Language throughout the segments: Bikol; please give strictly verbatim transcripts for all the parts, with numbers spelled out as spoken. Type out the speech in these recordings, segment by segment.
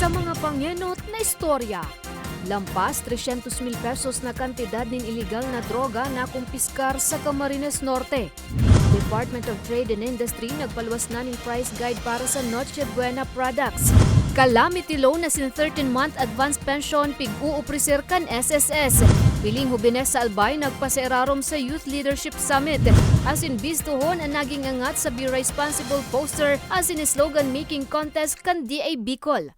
Sa mga pangenot na istorya, lampas tresyentos mil pesos na kantidad nin iligal na droga nakumpiskar sa Camarines Norte. Department of Trade and Industry nagpaluwas na nin price guide para sa Noche Buena products. Calamity loan asin thirteen-month advance pension pig-uopreser kan S S S. Piling hubines sa Albay nagpaseerarom sa Youth Leadership Summit. Asin bistohon an naging angat sa Be Responsible poster asin slogan making contest kan D A Bicol.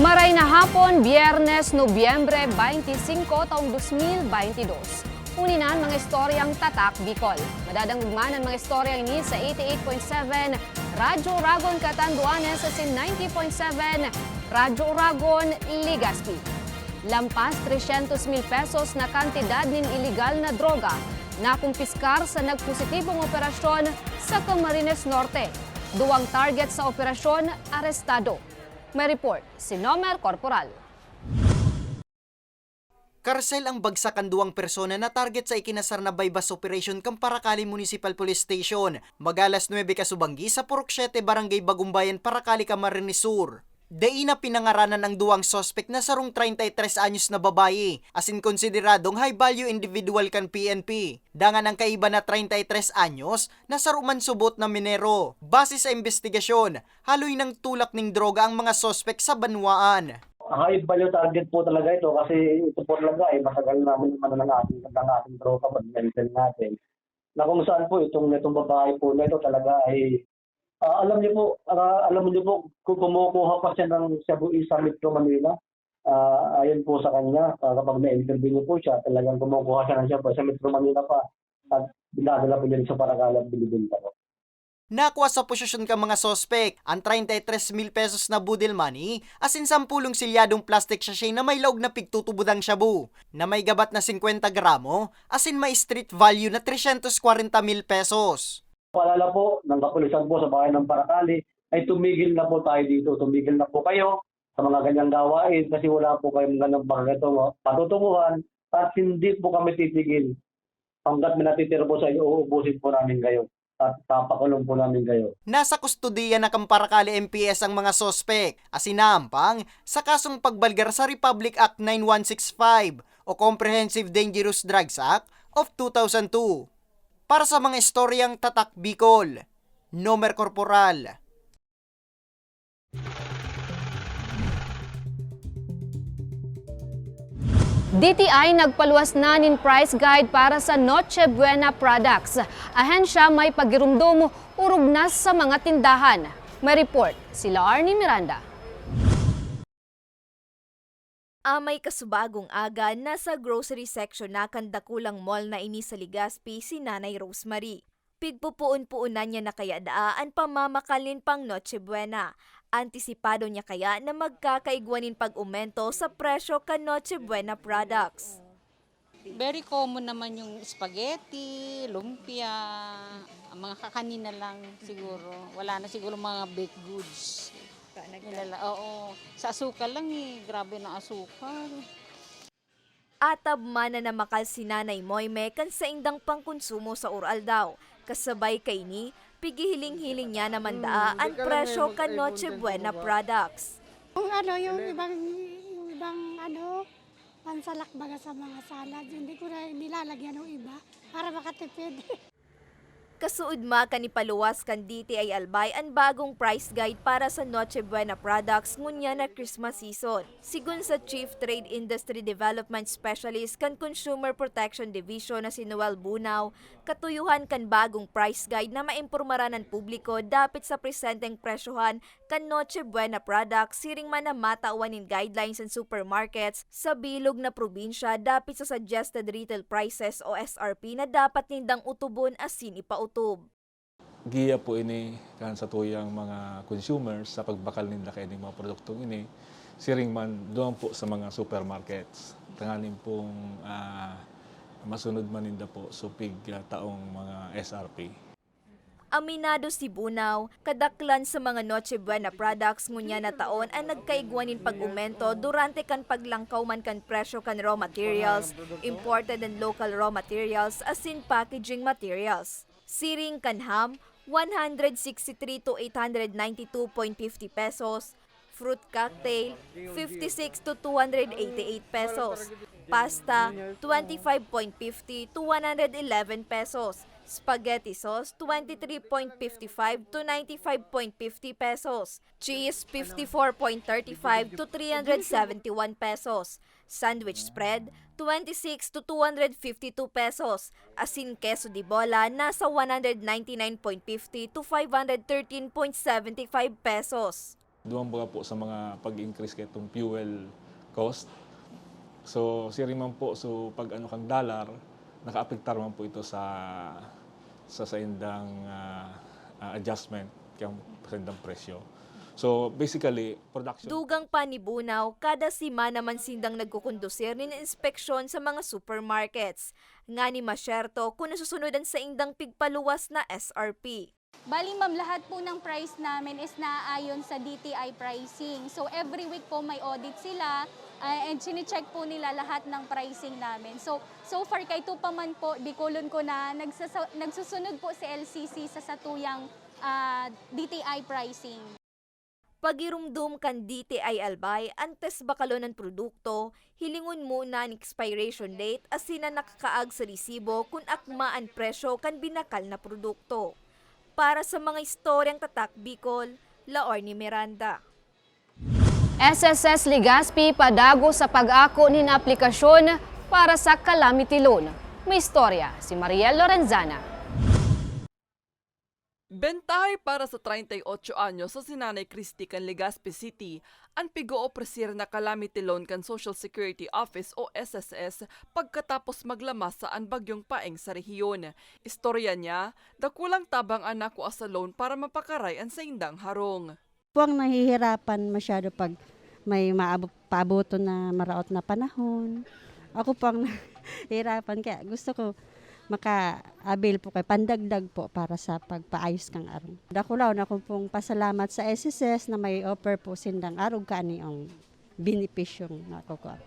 Maray na hapon, Biyernes, Nobyembre twenty-five, taong dos mil baynte dos. Huli na an mga istoryang Tatak Bicol. Madadangog man an mga istorya ini sa eighty-eight point seven Radyo Oragon, Catanduanes, asin ninety point seven Radyo Oragon, Legazpi. Lampas tresyentos mil pesos na kantidad nin iligal na droga nakumpiskar sa nagpositibong operasyon sa Camarines Norte. Duwang target sa operasyon arestado. May report si Nomer Corporal. Karsel ang bagsak kan duwang persona na target sa ikinasar na buy-bust operation kan Paracali Municipal Police Station, mag-alas nuebe kasubanggi sa Purok Siete, Barangay Bagumbayan, Paracali, Camarines Sur. Dai na pinangaranan ang duwang suspek na sarong treinta y tres anyos na babayi, asin konsideradong high value individual kan P N P. Dangan ang kaiba na treinta y tres anyos na saro man subot na minero. Base sa imbestigasyon, haloy nang tulak ning droga ang mga suspek sa banwaan. High value target po talaga ito kasi ito po talaga ay matagal na naman ang ating, ang ating tropa, pag-mention natin, na kung saan po itong, itong babae po na ito talaga ay, ah, alam niyo po, ah, alam niyo po, ku-, kumukuha pa siya ng shabu sa Metro Manila. Ah, ayon po sa kanya, ah, kapag na-interview niyo po siya, talagang kumukuha siya ng shabu sa Metro Manila pa at dinadala po niya sa Paracali at binibenta po. Nakua sa posesyon kan mga suspek an treinta y tres mil pesos na boodle money asin sampulong selyadong plastic sachet na may laog na pigtutubodang shabu na may gabat na singkwenta gramo asin may street value na tresyentos kwarenta mil pesos. Paalala po ng kapulisan po sa bayan ng Paracali ay tumigil na po tayo dito, tumigil na po kayo sa mga ganyang gawain kasi wala po kayong ganyang pagkakataon, patutunguhan at hindi po kami titigil. Hangga't may natitira po sa inyo, uubusin po namin kayo at papakulong po namin kayo. Nasa kustodiya na kan Paracali M P S ang mga suspek, asin naampang sa kasong pagbalgar sa Republic Act nine one six five o Comprehensive Dangerous Drugs Act of two thousand two. Para sa mga istoryang Tatak Bicol, Nomer Corporal. D T I nagpaluwas na nin price guide para sa Noche Buena products. Ahensya may pagirumdom, orog na sa mga tindahan. May report si Laarni Miranda. Amay kasubagong aga, nasa grocery section na kan dakulang mall na ini sa Legazpi si Nanay Rosemary. Pigpupoon-poonan niya na kaya daa an pamamakal nin pang Noche Buena. Antisipado niya kaya na magkakaigwa nin pag-omento sa presyo kan Noche Buena products. Very common naman yung spaghetti, lumpia, ang mga kakanin na lang siguro. Wala na siguro mga baked goods. Nilala, oo. Sa asukal lang eh. Grabe na asukal. Atab man na namakal si Nanay Moime kan saindang pangkonsumo sa Uraldaw. Kasabay kaini, pigihiling-hiling niya naman daa an presyo kan Noche Buena products. Yung ano, yung ibang, yung ibang ano, pansalak baga sa mga salad, hindi ko na nilalagyan ng iba para makatipid. Kasuodma kan ipaluwas kan D T I Albay an bagong price guide para sa Noche Buena products ngunyan na Christmas season. Sigon sa Chief Trade Industry Development Specialist kan Consumer Protection Division na si Noel Bunao, katuyuhan kan bagong price guide na maimpormaran an publiko dapit sa presenteng presyohan kan Noche Buena products, siring man na matawan nin guidelines an supermarkets sa bilog na probinsya dapit sa suggested retail prices o S R P na dapat nindang utubon asin ipautob. Giya po ini kan satuyang mga consumers sa pagbakal ninda kaining mga produktong ini, siring man duman po sa mga supermarkets. Tanganing pong, ah, masunod man ninda po supig, ah, taong mga S R P. Aminado si Bunao, kadaklan sa mga Noche Buena products ngunyan na taon an nagkaigwa nin pag-omento durante kan paglangkaw man kan presyo kan raw materials, imported and local raw materials, asin packaging materials. Siring kan ham, one hundred sixty-three to eight hundred ninety-two point fifty pesos, fruit cocktail, fifty-six to two hundred eighty-eight pesos, pasta, twenty-five point fifty to one hundred eleven pesos, spaghetti sauce, twenty-three point fifty-five to ninety-five point fifty pesos, cheese, fifty-four point thirty-five to three hundred seventy-one pesos, sandwich spread, twenty-six to two hundred fifty-two pesos, asin keso de bola nasa one hundred ninety-nine point fifty to five hundred thirteen point seventy-five pesos. Duman baga po sa mga pag-increase kaitong fuel cost. So, siring man po, so pag ano kang dollar, nakaapektar man po ito sa sa saindang ah, ah, adjustment kang saindang presyo. So, basically, production. Dugang pa ni Bunao, kada semana man sindang nagkukondusir nin inspeksyon sa mga supermarkets. Ngani masyerto kun nasusunod an saindang pigpaluwas na S R P. Bali ma'am, lahat po ng price namin is naaayon sa D T I pricing. So every week po may audit sila ah, and chine-check po nila lahat ng pricing namin. So so far kay pa man po, Bicolon ko na nagsasa- nagsusunod po si L C C sa satuyang ah, D T I pricing. Pagiromdom kan D T I Albay, antes bakalon an produkto, hilingon muna an expiration date asin an nakakaag sa resibo kun akma an presyo kan binakal na produkto. Para sa mga istoryang Tatak Bicol, Laorne Miranda. S S S Legazpi padagos sa pag-ako nin aplikasyon para sa calamity loan. May istorya si Mariel Lorenzana. Bentahay para sa treinta y ocho anyos sa si Nanay Christy kan Legazpi City an pig-oofreser na calamity loan kan Social Security Office o S S S pagkatapos maglamasa an Bagyong Paeng sa rehiyon. Istorya niya, dakulang tabang an nakua sa loan para mapakaray an saindang harong. Po ang nahihirapan masyado pag may maabot, paaboton na maraot na panahon. Ako po ang nahihirapan, kaya gusto ko maka-avail po kayo, pandagdag po para sa pagpaayos kang arog. Dakulaon ako pong pasalamat sa S S S na may offer po sindang arog kani ang benepisyong nakukuha.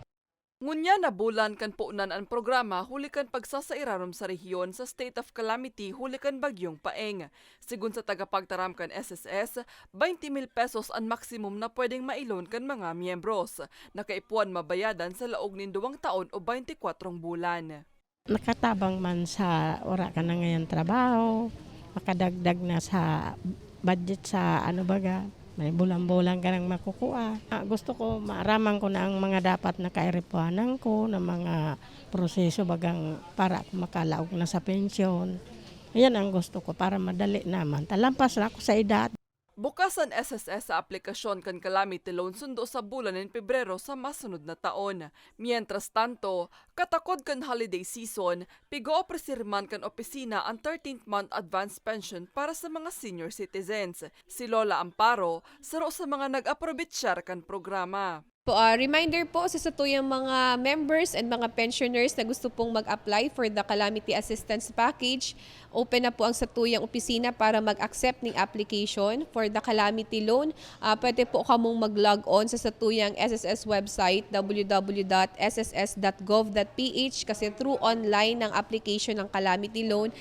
Ngunyan na bulan kan puonan an programa huli kan pagsasairarom sa rehiyon sa state of calamity huli kan Bagyong Paeng. Sigon sa tagapagtaram kan S S S, twenty mil pesos an maksimum na pwedeng mailon kan mga miyembros, na kaipuhan mabayadan sa laog nin duwang taon o baynti kwatrong bulan. Nakatabang man sa wara ka na ngayan trabaho, makadagdag na sa budget sa ano baga, may bulan-bulan ka nang makukua. Ah, gusto ko maaraman ko na ang mga dapat na kairepuhanan ko, na mga proseso bagang para ako makalaog na sa pensyon. Yan ang gusto ko para madali naman. Talampas na ako sa edad. Bukas an S S S sa aplikasyon kan calamity loan sundo sa bulan nin Pebrero sa masunod na taon. Mientras tanto, katakod kan holiday season, pig-oofreser man kan opisina an thirteenth month advance pension para sa mga senior citizens. Si Lola Amparo, saro sa mga nag-aprobetsyar kan programa. Po, ah, reminder po sa satuyang mga members and mga pensioners na gusto pong mag-apply for the Calamity Assistance Package. Open na po ang satuyang opisina para mag-accept ning application for the calamity loan. Ah, pwede po kamong mag-log on sa satuyang S S S website, w w w dot s s s dot gov dot p h, kasi through online ng application ng calamity loan.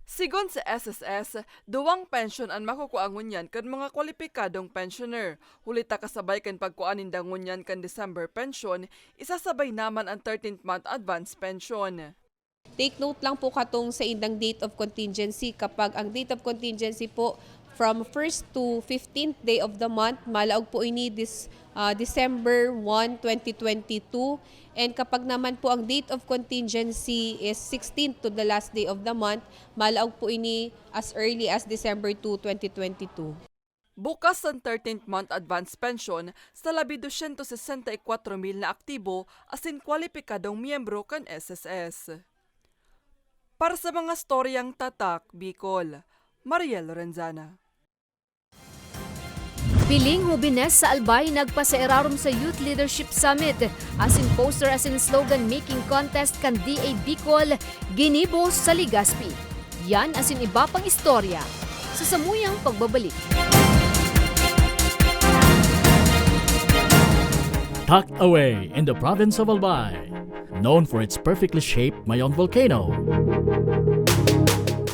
Sigon sa S S S, duwang pensyon an makukua ngunyan kan mga kwalipikadong pensioner. Huli ta kasabay kan pagkua ninda ngunyan kan December pensyon, isasabay na man an thirteenth month advance pension. Take note lang po katong saindang date of contingency. Kapag ang date of contingency po from first to fifteenth day of the month, malaog po ini this, ah, December one, twenty twenty-two. And kapag naman po ang date of contingency is sixteenth to the last day of the month, malaog po ini as early as December two, twenty twenty-two. Bukas an thirteenth month advance pension sa labi dosyentos sesenta y kwatro mil na aktibo asin kwalipikadong miyembro kan S S S. Para sa mga storyang Tatak Bicol, Mariel Lorenzana. Piling Hubines sa Albay nagpasairarom sa Youth Leadership Summit asin poster asin slogan making contest kan D A Bicol, ginibo sa Legazpi. Yan asin iba pang istorya sa samuyang pagbabalik. Tucked away in the province of Albay, known for its perfectly shaped Mayon volcano,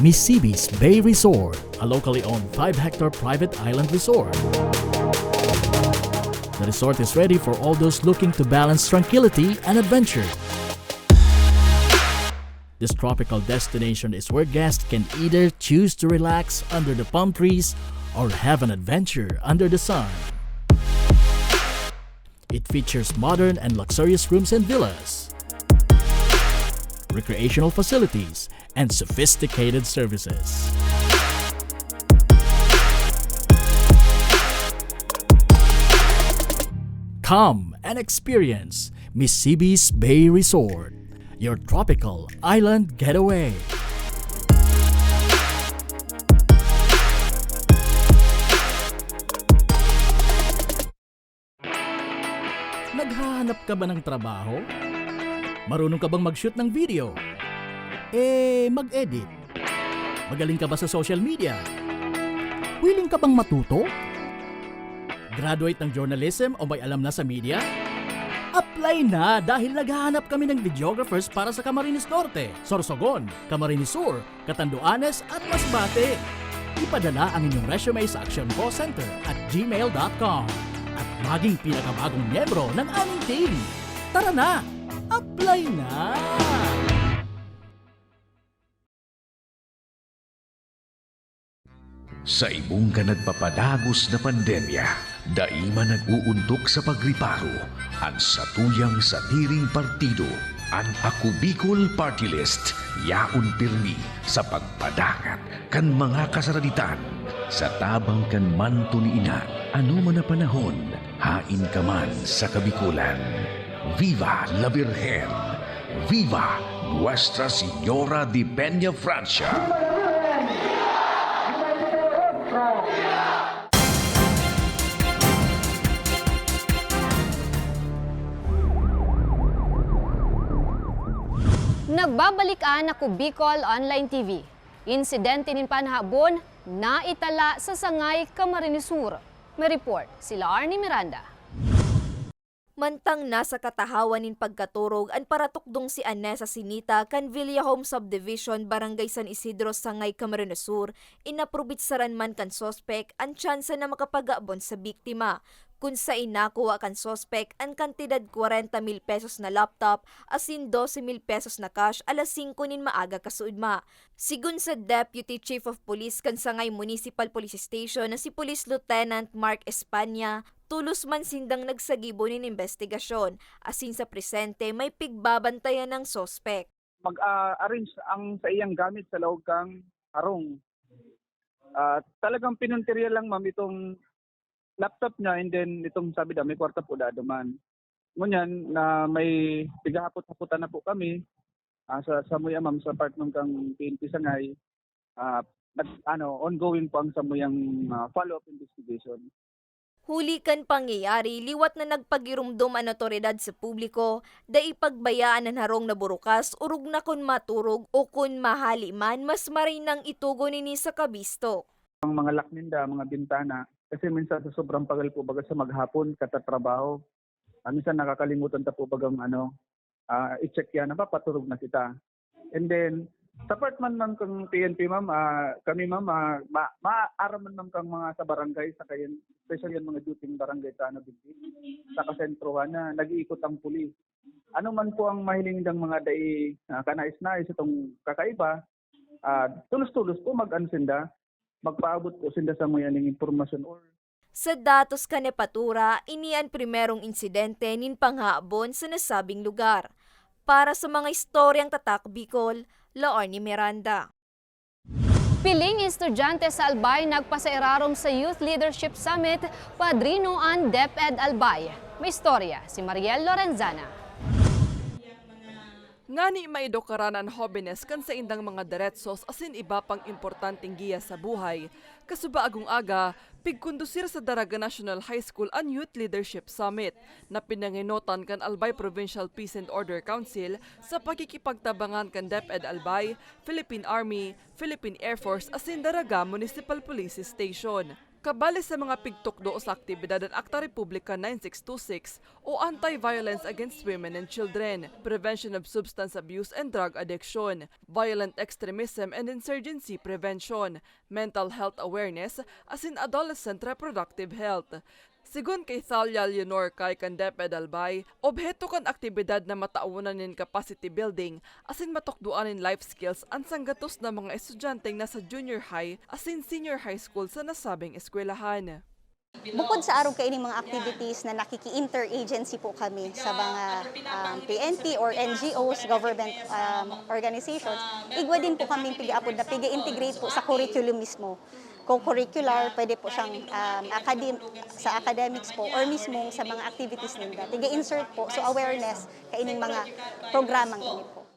Misibis Bay Resort, a locally owned five-hectare private island resort. The resort is ready for all those looking to balance tranquility and adventure. This tropical destination is where guests can either choose to relax under the palm trees or have an adventure under the sun. It features modern and luxurious rooms and villas, recreational facilities, and sophisticated services. Come and experience Misibis Bay Resort, your tropical island getaway. Naghahanap ka ba ng trabaho? Marunong ka bang mag-shoot ng video? Eh, mag-edit? Magaling ka ba sa social media? Willing ka bang matuto? Graduate ng journalism o may alam na sa media? Apply na, dahil naghahanap kami ng videographers para sa Camarines Norte, Sorsogon, Camarines Sur, Catanduanes at Masbate. Ipadala ang inyong resume sa actioncallcenter at gmail dot com at maging pinakabagong miyembro ng aming team. Tara na! Apply na! Sa ibong kan nagpapadagos na pandemya, dai man nag-uuntok sa pagriparo an satuyang sadiring partido. An Ako Bicol Party List yaon pirmi sa pagpadangat kan mga kasaraditan sa tabang kan manto ni Ina. Ano man na panahon, hain ka man sa Kabikolan. Viva la Virgen! Viva Nuestra Señora de Peña Francia! Nagbabalik an Ako Bicol Online T V. Insidente nin panhabon, naitala sa Sangay, Camarines Sur. May report si Laarni Miranda. Mantang nasa katahawan nin pagkaturog an paratukdong si Anessa Sinita kan Villa Home Subdivision, Barangay San Isidro, Sangay, Camarines Sur, inaprobitsaran man kan suspek an tsansa na makapag-abon sa biktima, kun saen nakuha kan suspek an kantidad kwarenta mil pesos na laptop asin dose mil pesos na cash alas singko nin maaga kasuodma. Sigon sa Deputy Chief of Police kan Sangay Municipal Police Station na si Police Lieutenant Mark Espana, tolos man sindang nagsagibo nin imbestigasyon, asin sa presente may pigbabantayan ang suspek. Mag-a-, arrange ang saiyang gamit sa laog kan harong. Ah, talagang pinuntirya lang, ma'am, itong laptop niya, and then itong sabi daw, may kwarta po daw duman. Ngunyan na may pighahapot-hapotan na po kami, ah, sa, samuya, ma'am, sa part nun kan P N P Sangay, ah, nag-, ano, ongoing po ang samuyang, ah, follow-up investigation. Huli kan pangyayari, liwat na nagpagiromdom an awtoridad sa publiko, dai pagbayaan an harong na burukas, orog na kun maturog o kun mahali man, mas maray nang itugon ini sa kabistok. Ang mga lock ninda, mga bintana, kasi minsan sa sobrang pagal po, baga sa maghapon, katatrabaho. Ah, minsan nakakalimutan ta po bagang ano, ah, i-check yan, napapaturog na kita. And then, sa part man, ma'am, kang P N P, ma'am, ah, kami, ma'am, ah, ma-, maaram man, ma'am, kang mga sa barangay, sa kayan, especially yung mga duty ng barangay sa, ano, building, sa kasentrohan na nag-iikot ang pulis. Ano man po ang mahiling nindang mga dai, ah, kanais-nais itong kakaiba, ah, tulos-tulos po mag-ano sinda, magpaabot po sinda sa mga yaning impormasyon or Sa datos kan Jepatura, ini an primerong insidente nin panghaabon sa nasabing lugar. Para sa mga istoryang Tatak Bicol, Laarni Miranda. Piling estudyante sa Albay nagpasairarom sa Youth Leadership Summit, padrino an DepEd Albay. May istorya si Mariel Lorenzana. Ngani maidukaran an hobenes kan saindang mga deretsos asin iba pang importanteng giya sa buhay, kasubaagong aga, pigkondusir sa Daraga National High School an Youth Leadership Summit, na pinangenotan kan Albay Provincial Peace and Order Council sa pakikipagtabangan kan DepEd Albay, Philippine Army, Philippine Air Force asin Daraga Municipal Police Station. Kabali sa mga pigtukdo sa aktibidad an Akta Republika nine six two six o Anti-Violence Against Women and Children, Prevention of Substance Abuse and Drug Addiction, Violent Extremism and Insurgency Prevention, Mental Health Awareness, asin Adolescent Reproductive Health. Sigon kay Thalia Leonor Kai kan DepEd Albay, obheto kan aktibidad na matawonan nin capacity building asin matukdoan nin life skills an sanggatos na mga estudyanteng nasa junior high asin senior high school sa nasabing eskwelahan. Bukod sa arog kaining mga activities na nakiki-interagency po kami sa mga um, P N P or N G Os, government um, organizations, igwa din po kami pigaapod na piga-integrate po sa curriculum mismo. Co-curricular, pwede po siyang um, academ- sa academics po or mismo sa mga activities ninda. Piga-insert po, so awareness kaining mga programang ini po.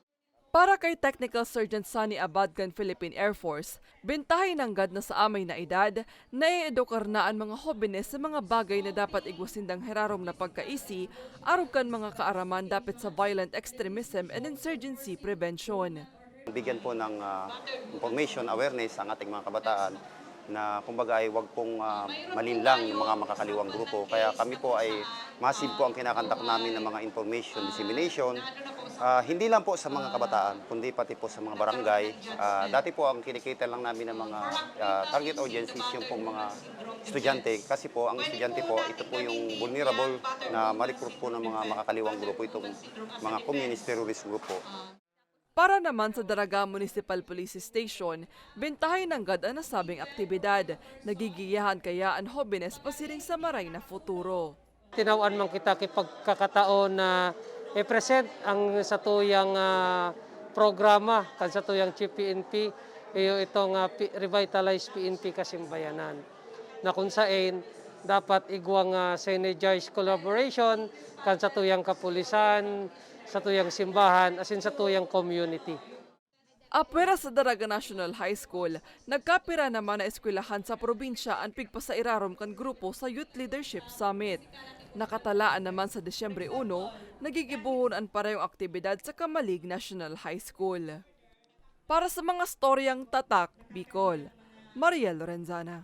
Para kay Technical Sergeant Sunny Abad kan Philippine Air Force, bentahe nanggad na sa amay na edad, naeedukar na an mga hobenes sa mga bagay na dapat igwa sindang hirarom na pagkaisi, arog kan mga kaaraman dapit sa violent extremism and insurgency prevention. Bigyan po ng ah, information, awareness ang ating mga kabataan na kumbaga ay wag pong ah, malinlang yung mga makakaliwang grupo. Kaya kami po ay massive po ang kinakandak namin ng mga information dissemination. Ah, hindi lang po sa mga kabataan, kundi pati po sa mga barangay. Ah, dati po ang kinikita lang namin ng mga ah, target audience is yung pong mga estudyante. Kasi po, ang estudyante po, ito po yung vulnerable na ma-recruit po ng mga makakaliwang grupo, itong mga communist terrorist group po. Para naman sa Daraga Municipal Police Station, bentahe nanggad an nasabing aktibidad. Nagigiyahan kaya an hobenes pasiring sa maray na futuro. Tinawan man kita ki pagkakataon na i-present ang satuyang ah, programa kan satuyang G P N P, iyo itong ah, P- Revitalized P N P Kasimbayanan, na kung sain dapat igwang ah, synergized collaboration kan satuyang kapulisan, satuyang simbahan, asin satuyang community. Apwera sa Daraga National High School, nagkapira naman na eskwelahan sa probinsya an pigpasairarom kan grupo sa Youth Leadership Summit. Nakatalaan naman sa Disyembre uno, nagigibohon an parehong aktibidad sa Camalig National High School. Para sa mga storyang Tatak Bicol, Mariel Lorenzana.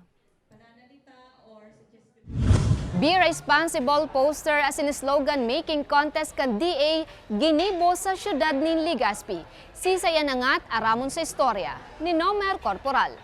Be Responsible poster asin slogan making contest kan D A ginibo sa siyudad nin Legazpi. Siisay an angat, aramon sa istorya ni Nomer Corporal.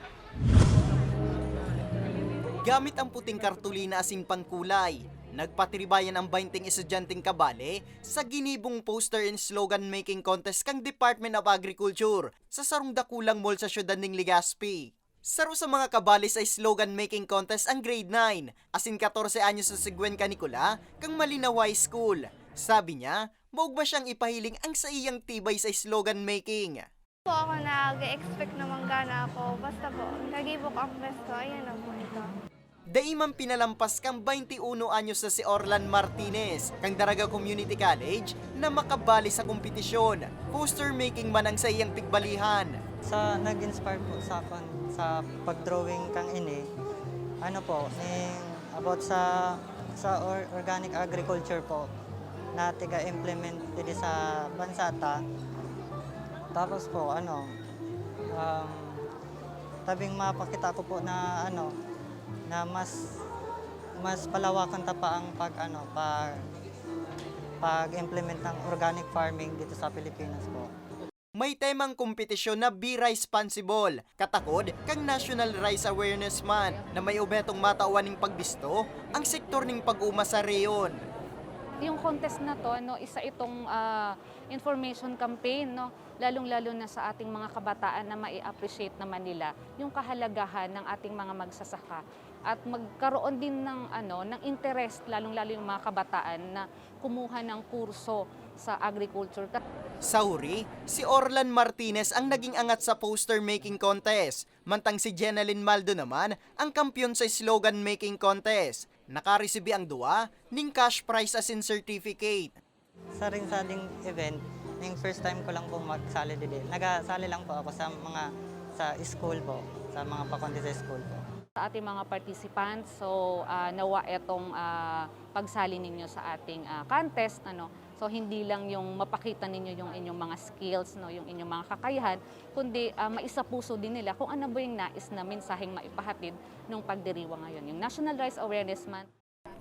Gamit ang puting kartulina asin pangkulay, nagpatiribayan ang baynte estudyanteng kabale sa ginibong poster and slogan making contest kan Department of Agriculture sa sarong dakulang mall sa siyudad nin Legazpi. Saro sa mga kabale sa slogan making contest ang grade nine, asin katorse anyos na si Gwen Canicola kan Malinaw High School. Sabi niya, maugma siyang ipahiling ang saiyang tibay sa slogan making. Po ako nag-expect na manggana ako. Basta po, kagibo ko ang best ko. Ayan lang po ito. Dai man pinalampas kan baynte uno anyos na si Orlan Martinez, kan Daraga Community College, na makabali sa kompetisyon. Poster making man ang saiyang pigbalihan. Sa nag-inspire po sa akon sa pag-drawing kang ini, ano po, ning about sa sa or- organic agriculture po na tiga-implement diri sa bansa ta. Tapos po, ano, um, tabing mapakita ko po na ano, na mas mas palawakan ta pa ang pag ano, pag pag-implement ng organic farming dito sa Pilipinas po. May temang kompetisyon na Be Responsible, katakod kan National Rice Awareness Month na may obhetong matawan ning pagbisto ang sektor ning pag-uma sa reyon. Yung contest na to, ano, isa itong ah, information campaign, no, lalong-lalo na sa ating mga kabataan na mai-appreciate naman nila yung kahalagahan ng ating mga magsasaka at magkaroon din ng ano, ng interest, lalong-lalo yung mga kabataan na kumuha ng kurso sa agriculture. Sa huri, si Orlan Martinez ang naging angat sa poster making contest, mantang si Jenalyn Maldo naman ang kampiyon sa slogan making contest. Nakaresibi ang duwa ning cash prize asin certificate. Sa rin sading event, Yung first time ko lang po magsali didi. Nagasali lang po ako sa mga sa school po, sa mga pa-contest sa school po. Sa ating mga participants, so ah, nawa etong ah, pagsali ninyo sa ating ah, contest, ano. So hindi lang yung mapakita ninyo yung inyong mga skills, no, yung inyong mga kakayahan, kundi ah, maisapuso din nila kung ano ba yung nais na mensaheng maipahatid ng pagdiriwang ngayon, yung National Rice Awareness Month.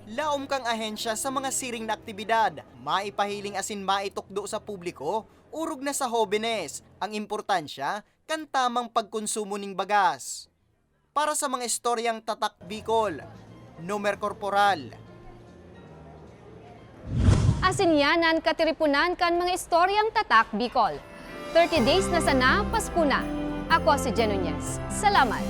Laom kang ahensya sa mga siring na aktibidad, maipahiling asin maitukdo sa publiko, orog na sa hobenes, ang importansya kan tamang pagkonsumo ning bagas. Para sa mga istoryang Tatak Bicol, Nomer Corporal. Asin yan an katiriponan kan mga istoryang Tatak Bicol. Thirty days na sana, Pasko na. Ako si Jen Nunez. Salamat!